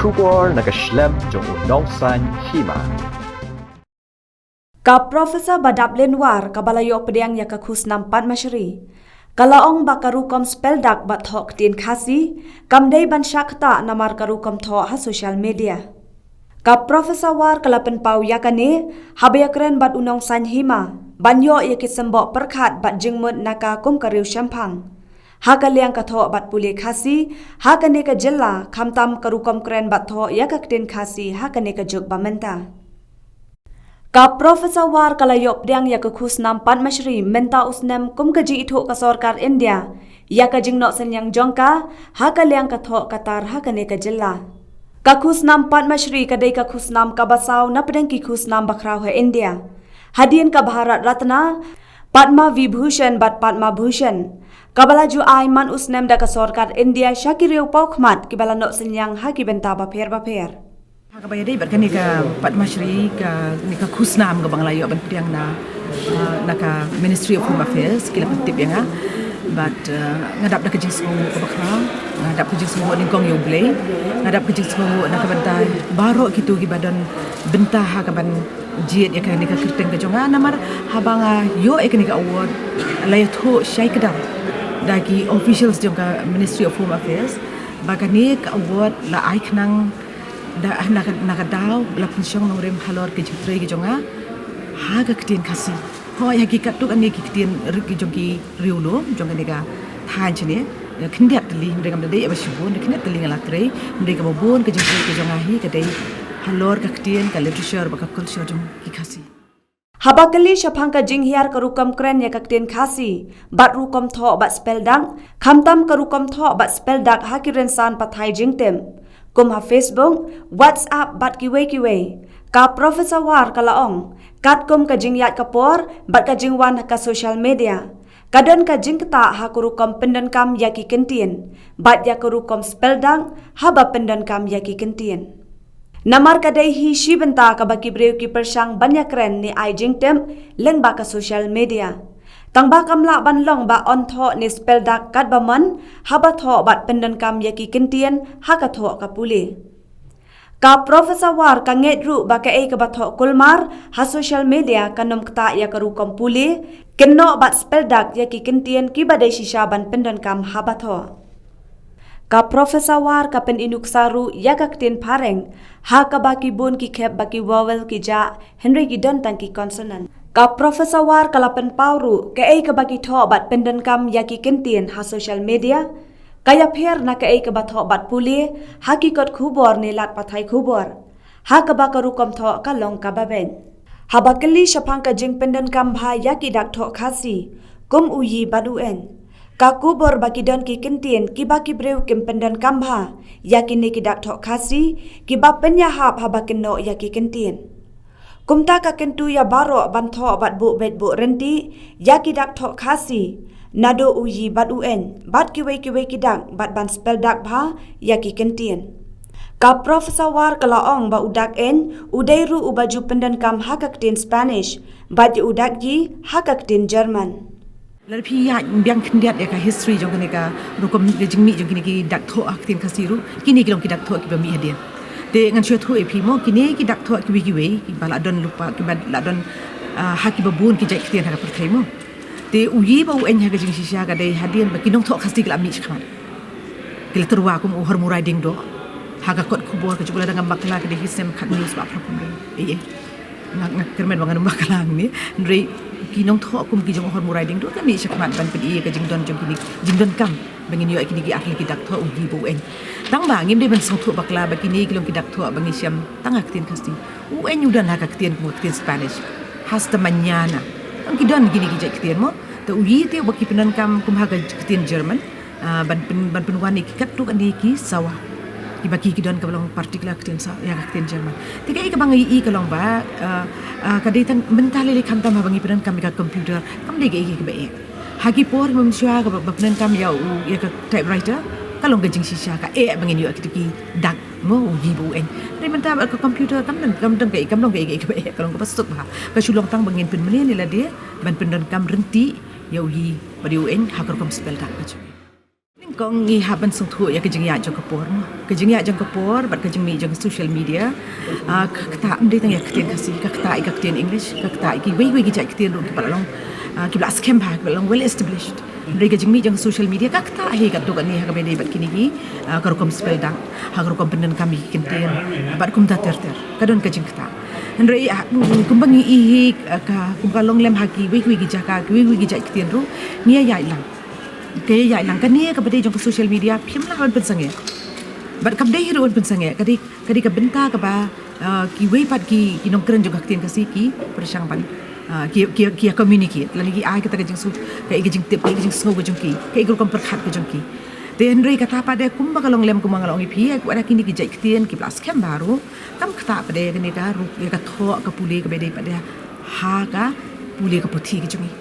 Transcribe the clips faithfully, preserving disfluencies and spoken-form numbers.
Khubor na ka shlem jong u Nongsaiñ Hima. Ka Professor Badaplin War kaba la ïoh pdiang ïa ka khusnam Padma Shri ka la ong ba ka rukom speldak bad thoh ktien Khasi kam dei ban shah ktah namar ka rukom thoh ha social media. Ka Professor War ka la pynpaw ïa kane haba ïakren bad u Nongsaiñ Hima ban ïoh ïa ki symboh pyrkhat bad jingmut na ka kum ka riewshemphang ha ka liang ka thoh bad pule Khasi ha kane ka jylla, khamtam ka rukom kren bad thoh ïa ka ktien Khasi ha kane ka juk ba mynta. Ka Professor War ka la ïoh pdiang ïa ka khusnam Padma Shri mynta u snem kum ka jingithuh ka sorkar India ïa ka jingnoh synñiang jong ka ha ka liang ka thoh ka tar ha kane ka jylla. Ka khusnam Padma Shri ka dei ka khusnam kaba saw na pdeng ki khusnam bakhraw ha India, hadien ka Bharat Ratna, Padma Vibhushan bad Padma Bhushan, kaba la ju ai man u snem da ka sorkar India sha ki riewpawkhmat kiba la noh synñiang ha ki bynta bapher bapher. Ha kaba ïadei bad kane ka Padma Shri, kane ka khusnam kaba nga la ïoh ban pdiang na, ah, na ka Ministry of Home Affairs, ki la pyntip ïa nga. Bad, ah, nga dap da ka jingsngewnguh kaba khraw, nga dap ka jingsngewnguh nyngkong ïa U Blei, nga dap ka jingsngewnguh na ka bynta baroh kito kiba don bynta ha kaban jied ïa kane ka kyrteng ka jong nga, namar haba nga ïoh ïa kane ka award la ïathuh shai kdar da ki officials jong ka Ministry of Home Affairs ba kane ka award la ai khnang da, na ka, na ka daw la pynshong nongrim halor ka jingtrei ka jong nga ha ka ktien Khasi. Hooid, ha ki katto katne ki ktien ri-, ki jong ki riewlum jong kane ka thaiñ shane, khyndiat tylli, hynrei ngam da dei ïa ba shibun, khyndiat tylli nga la trei, hynrei kaba bun ka jingtrei ka jong nga hi ka dei halor ka ktien, ka literature bad ka culture jong ki Khasi. Haba kylli shaphang ka jinghiar ka rukom kren ïa ka ktien Khasi bad rukom thoh bad speldak, khamtam ka rukom thoh bad speldak ha ki rynsan pathai jingtip kum ha Facebook, WhatsApp bad kiwei kiwei, ka Professor War ka la ong, katkum ka jingïaid ka por bad ka jingwan ha ka social media, ka don ka jingktah ha ka rukom pyndonkam ïa ki kyntien bad ïa ka rukom speldak haba pyndonkam ïa ki kyntien. Namar ka dei hi shi bynta kaba ki briew ki pyrshang ban ïakren ne ai jingtip lyngba ka social media. Tangba kam lah ban long ba yn thoh ne speldak katba mon haba thoh bad pyndonkam ïa ki kyntien ha ka thoh ka pule. Ka Professor War ka ngeit ruh ba kaei kaba thoh kulmar ha social media kan ym ktah ïa ka rukom pule, kynnoh bad speldak ïa ki kyntien kiba dei shisha ban pyndonkam haba thoh. Ka Professor War ka pyni nuksa ruh ïa ka ktien phareng ha kaba ki bun ki khep ba ki vowel ki jah, hynrei ki don tang ki consonant. Ka Professor War ka la pynpaw ruh kaei kaba ki thoh bad pyndonkam ïa ki kyntien ha social media ka ïapher na kaei kaba thoh bad pule ha ki kot khubor ne lad pathai khubor, ha kaba ka rukom thoh ka long kaba beit. Haba kylli shaphang ka jingpyndonkam bha ïa ki dak thoh Khasi kum u yi bad u eiñ, ka kubur ba ki don ki kyntien kiba ki briew kim pyndonkam bha ïa kine ki dak thoh Khasi kiba pynïahap haba kynnoh ïa ki kyntien. Kumta ka kyntu ïa baroh ban thoh bad buh beit buh ryntih ïa ki dak thoh Khasi, naduh u yi bad u eiñ bad kiwei kiwei ki dak, bad ban speldak bha ïa ki kyntien. Ka Professor War ka la ong ba u dak eiñ u dei ruh uba ju pyndonkam ha ka ktien Spanish bad ïa u dak yi ha ka ktien German. Lada phi ïaid biang khyndiat ïa ka history jong kane ka rukom ka jingmih jong kine ki dak thoh ha ka ktien Khasi ruh, kine ki long ki dak thoh kiba mih hadien. Te ngan shu ïathuh ïa phi mo, kine ki dak thoh kiwei kiwei kiba la don lypa, kiba la don, ah, ha kiba bun ki jait ktien ha ka pyrthei mo. Te u yi bad u eiñ ha ka jingshisha ka dei hadien ba ki nongthoh Khasi ki la mih shakhmat. Ki la tyrwa kum u Hormurai Diengdoh ha ka kot khubor ka jong u, lada ngam bakla ka dei ki snem khatñiew spah phra phew. Ei, ei. Nga, nga kyrmen ba ngan ym bakla hangne. Hynrei ki nongthoh kum ki jong u Hormurai Diengdoh ki mih shakhmat ban pyni ïa ka jingdon jong kine, jingdonkam ba ngin ïoh ïa kine ki ar tylli ki dak thoh, u yi bad u eiñ. Tangba ngim dei ban sngewthuh bakla ba kine ki long ki dak thoh ba ngi shem tang ha ka ktien Khasi. U eiñ u don ha ka ktien kum ka ktien Spanish. Hasta mañana. Tang ki don kine ki jait ktien mo. Te u yi te uba ki pyndonkam kum ha ka ktien German. Ah, ban pyn, ban pynwan ïa ki katto katne ki sawa kiba ki, ki don kaba long particular ktien sa, ïa ka ktien German. Te kaei kaba nga ïohi ka long ba, ah, ah, ka dei tang mynta lei lei, khamtam haba ngi pyndonkam ïa ka computer, kam dei kaei kaei kaba eh. Ha ki por mynshuwa kaba, ba pyndonkam ïa u, ïa ka typewriter, ka long ka jingshisha, ka eh ba ngin ïoh ïa kita ki dak mo, u yi bad u eiñ. Hynrei mynta bad ka computer kam don, kam don kaei, kam long kaei kaei kaba eh, ka long kaba suk bha. Ka shu long tang ba ngin pynmlien ïa lade ban pyndonkam ryntih ïa u yi bad ïa u eiñ ha ka rukom speldak ka jong ngi. Kong ngi hap ban sngewthuh ïa ka jingïaid jong ka por. Ka jingïaid jong ka por bad ka jingmih jong ka social media. Ah, ka ktah ym dei tang ïa ka ktien Khasi, ka ktah ïa ka ktien English, ka ktah ïa kiwei kiwei ki jait ktien ruh kiba la long, ah, kiba la skhem bha, kiba la long well established. Hynrei ka jingmih jong ka social media ka ktah hi katto katne ha kaba ïadei bad kine ki, ah, ka rukom speldak, ha ka rukom pyndonkam ïa ki kyntien, bad kumta ter ter. Ka don ka jingktah. Hynrei, ah, kumba ngi ïohi, ah, ka, kumba ka long lem ha kiwei kiwei ki jaka, kiwei kiwei ki jait ktien ruh, ngi ïaid lang. Ka ïaid lang, kane kaba dei jong ka social media, phim lah ban pynsangeh. Bad kam dei hi ruh ban pynsangeh, ka dei, ka dei ka bynta kaba, ah, kiwei pat ki, ki nongkren jong ka ktien Khasi ki pyrshang ban, ah, ki, ki, ki ïa communicate, lane ki ai kata ka jingsngew, ka, ka jingtip, ka jingsngew ka jong ki, ka rukom pyrkhat ka jong ki. Te hynrei kata pat de kumba ka long lem kumba nga la ong ïa phi, wat la kine ki jait ktien kiba la skhem bha ruh, kam ktah pat de kane ka ruh, ïa ka thoh ka pule kaba dei pat de ha ka pule ka puthi ka jong ngi.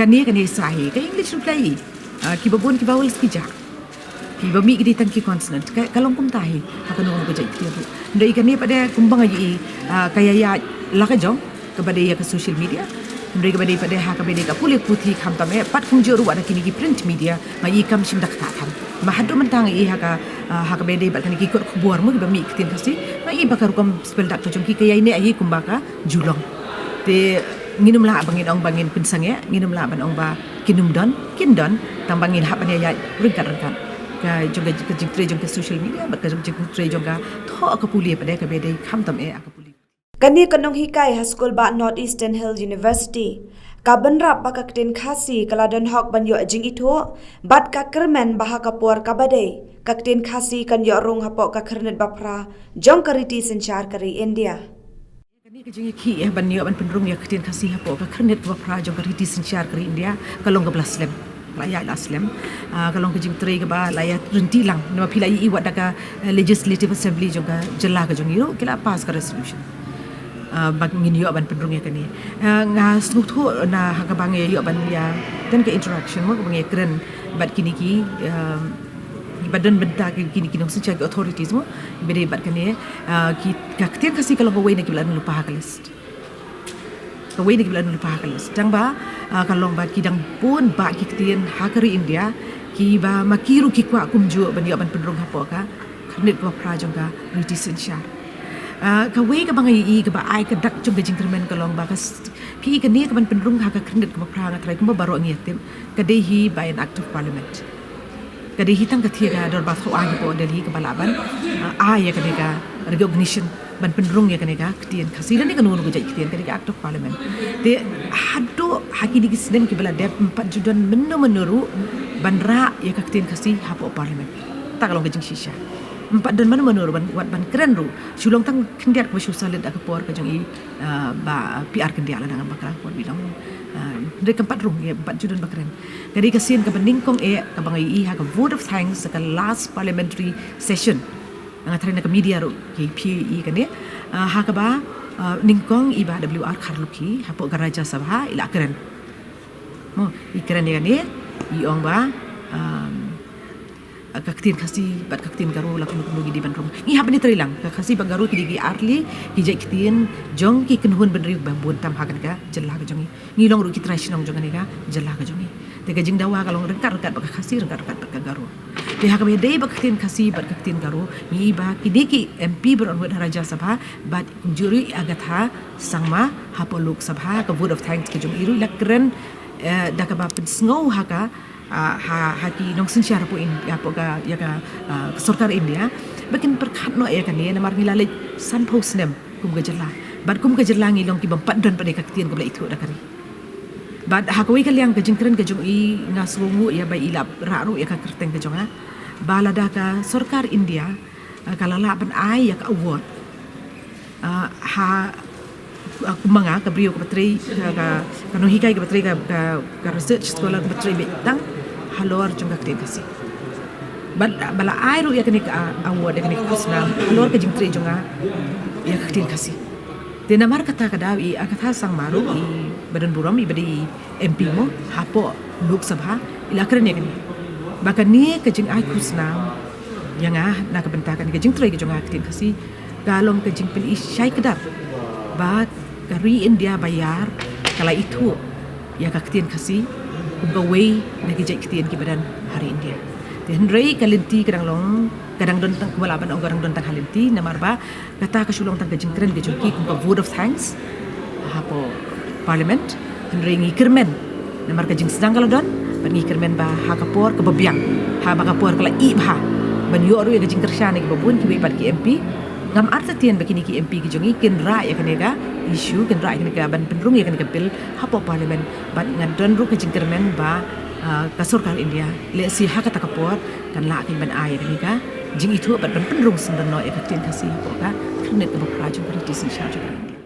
Kane, kane sa hi, ka English ruh phi la ïohi. Ah, kiba bun ki vowels ki jah. Kiba mih ki dei tang ki consonant. Ka, ka long kumta hi, ha kano kano ka jait ktien ruh. Hynrei kane pat de kumba nga ïohi, ah, ka ïaid ïaid la ka jong, kaba dei ïa ka social media. Hynrei kaba dei pat de ha kaba dei ka pule puthi khamtam eh, pat kumjuh ruh wat la kine ki print media, nga ïohi kam shym da ktah tam. Bad haduh mynta nga ïohi ha ka, ah, ha kaba dei bad kine ki kot khubor mo kiba mih ktien Khasi, nga ïohi ba ka rukom speldak ka jong ki ka ïaineh hi kumba ka ju long. Te ngin ym lah ba ngin ong ba ngin pynsangeh, ngin ym lah ban ong ba kin ym don, kin don, tang ba ngin hap ban ïaid ryngkat ryngkat. Ka jong ka, ka jingtrei jong ka social media, bad ka jingtrei jong ka thoh ka pule pat de kaba dei khamtam eh ha ka pule. Kane ka nonghikai ha skul ba North Eastern Hill University, ka bynrap ba ka ktien Khasi ka la don hok ban ïoh jingithuh, bad ka kyrmen ba ha ka por kaba dei, ka ktien Khasi kan ïoh rung hapoh ka khyrnit ba phra jong ka riti synshar ka ri India. Kane ka jingïakhih ïa ban ïoh ban pynrung ïa ka ktien Khasi hapoh ka khyrnit kaba phra jong ka riti synshar ka ri India, ka long kaba la slem. La ïaid la slem. Ah, ka long ka jingtrei kaba la ïa rynti lang. Namar phi la ïohi wat da ka, eh, Legislative Assembly jong ka jylla ka jong ngi ruh, ki la pass ka resolution. Ah, ba ngin ïoh ban pynrung ïa kane. Ah, nga sngewthuh na ha kaba nga ïoh ban ïa, don ka interaction mo, kaba nga ïa kren bad kine ki, ah, ba don bynta ki, kine ki nongsynshar ki authorities mo, ba dei bad kane, ah, ki, ka ktien Khasi ka long kawei na kiba la don lypa ha ka list. Kawei na kiba la don lypa ha ka list. Tang ba, ah, ka long ba ki dang bun bah ki ktien ha ka ri India, kiba ma ki ruh ki kwah kumjuh ban ïoh ban pynrung hapoh ka khyrnit kaba phra jong ka riti synshar. Ah, kawei kaba nga ïohi kaba ai ka dak jong ka jingkyrmen ka long ba ka s-, phi ïohi kane ka ban pynrung ha ka khyrnit kaba phra nga tharai kumba baroh ngi ïa tip, ka dei hi by an act of parliament. Ka dei hi tang ka thie ka dorbar thaw aiñ hapoh Delhi kaba lah ban, ah, ai ïa kane ka recognition ban pynrung ïa kane ka ktien Khasi lane kano kano ka jait ktien, kane ka act of parliament. Te haduh ha kine ki snem kiba la dep ym pat ju don mynno mynno ruh ban rah ïa ka ktien Khasi hapoh parliament. Ta ka long ka jingshisha. Ym pat don mynno mynno ruh ban, wat ban kren ruh. Shu long tang khyndiat kaba shu salit ha ka por ka jong i, ah, Bah P R Kyndiah lada ngam bakla ka por ba i long, ah, hynrei kam pat rung ïa, ym pat ju don ba kren. Ka dei ka sien kaba nyngkong eh kaba nga ïohi ha ka vote of thanks ha ka last parliamentary session. Nga tharai na ka media ruh ki phi ïohi kane. Ah, ha kaba, ah, nyngkong i Bah W R Kharlukhi hapoh ka Rajya Sabha i la kren. Mo, i kren ïa kane, i ong ba, um, ka ktien Khasi bad ka ktien Garo la kumno kumno ki dei ban rung. Ngi hap ban ïatrei lang, ka Khasi bad Garo ki dei ki artylli ki jait ktien jong ki kynhun bynriew ba bun tam ha kane ka jylla ka jong ngi. Ngi long ruh ki trai shnong jong kane ka jylla ka jong ngi. Te ka jingdawa ka long ryngkat ryngkat bad ka Khasi, ryngkat ryngkat bad ka Garo. Te ha kaba ïadei bad ka ktien Khasi bad ka ktien Garo, ngi ïohi ba kine ki M P baroh arngut ha Rajya Sabha bad kumjuh ruh i Agatha Sangma hapoh Lok Sabha, ka vote of thanks ka jong i ruh i la kren, eh, da kaba pynsngew ha ka, ah, ha, ha ki nongsynshar hapoh In-, hapoh ka, ïa ka, ah, ka sorkar India ba kin pyrkhat noh ïa kane namar ngi la leit sanphew snem kum ka jylla. Bad kum ka jylla ngi long ki bym pat don pat de ka ktien kaba la ithuh da ka ri. Bad ha kawei ka liang ka jingkren ka jong i nga sngewnguh ïa ba i la rah ruh ïa ka kyrteng ka jong nga. Ba lada ka sorkar India, ah, ka la lah ban ai ïa ka award, ah, ha, ah, kum ma nga ka briew kaba trei, ka, ka, ka nonghikai kaba trei, ka, ka, ka research scholar kaba trei beit tang halor jong ka ktien Khasi. Bad, ah, ba la ai ruh ïa kane ka, ah, award, ïa kane ka khusnam halor ka jingtrei jong nga ïa ka ktien Khasi. Te namar kata ka daw i Agatha Sangma ruh iba don burom iba dei i M P mo hapoh Lok Sabha i la kren ïa kane. Ba kane ka jingai khusnam ïa nga na ka bynta kane ka jingtrei ka jong nga ha ka ktien Khasi ka long ka jingpyni shai kdar ba ka ri India ba ïar ka la ithuh ïa ka ktien Khasi kum kawei na ki jait ktien kiba don ha ri India. Hynrei ka lynti ka dang long, ka dang don tang, kumba lah ban ong ka dang don tang ha lynti, namar ba kata ka shu long tang ka jingkren ka jong ki kum ka vote of thanks hapoh Parliament. Hynrei ngi kyrmen namar ka jingsdang ka la don, bad ngi kyrmen ba ha ka por kaba biang, haba ka por ka la ih bha, ban ïoh ruh ïa ka jingkyrshan na kiba bun kiwei pat ki M P. Ngam artatien ba kine ki M P ki jong ngi kin rah ïa kane ka issue, kin rah ïa kane ka ban pynrung ïa kane ka bill hapoh Parliament, bad nga don ruh ka jingkyrmen ba, ah, ka sorkar India lehse ha kata ka por kan lah kin ban ai ïa kane ka jingithuh bad ban pynrung syndon noh ïa ka ktien Khasi hapoh ka khyrnit kaba phra jong ka riti synshar jong ka India.